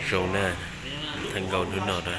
Zoo na, thaj nkaus hnub no na.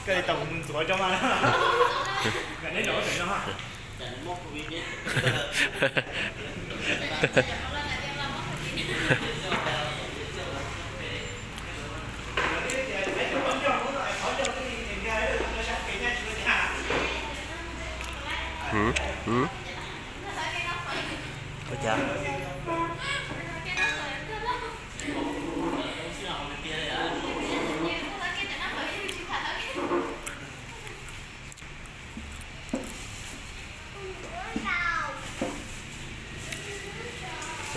Koj li tau kuv mus ntxuav cov mas. Neb los no.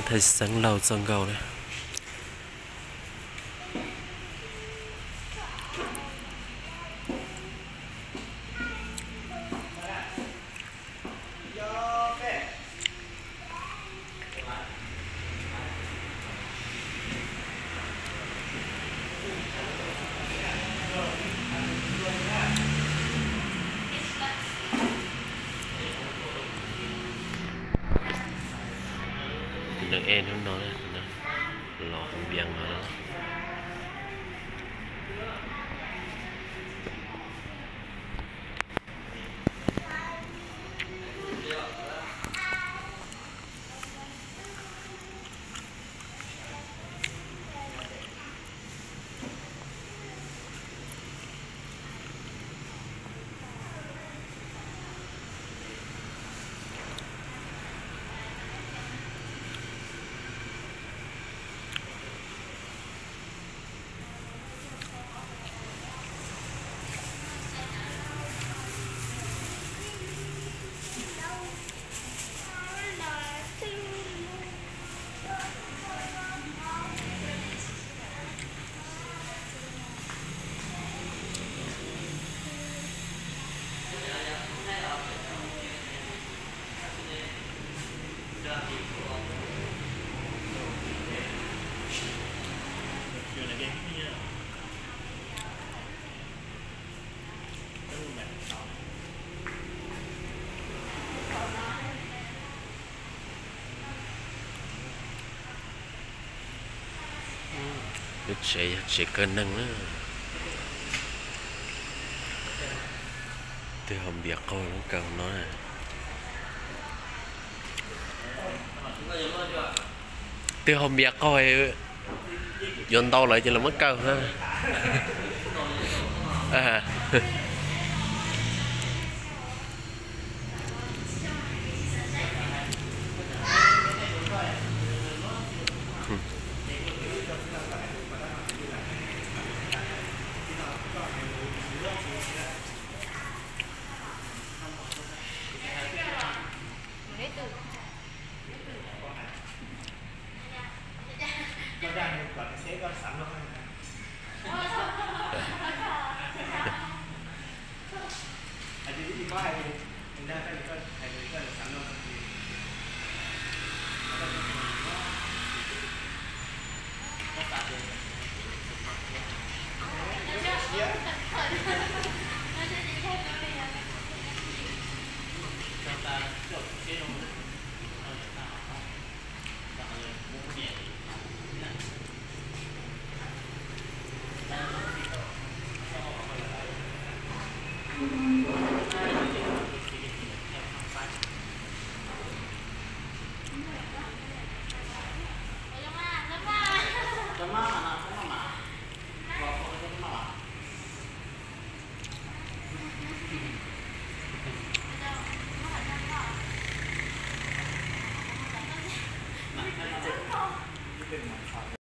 Thaj xeev laug txoj nkaus na. Tus neeg ej hnub no, los hu npias no. Lub tsev yog tsev kaw neeg na. Twb haus npias qaug lub kaw no. Twb haus npias qaug, yuav ntau lawm ces lawv muab kaw na.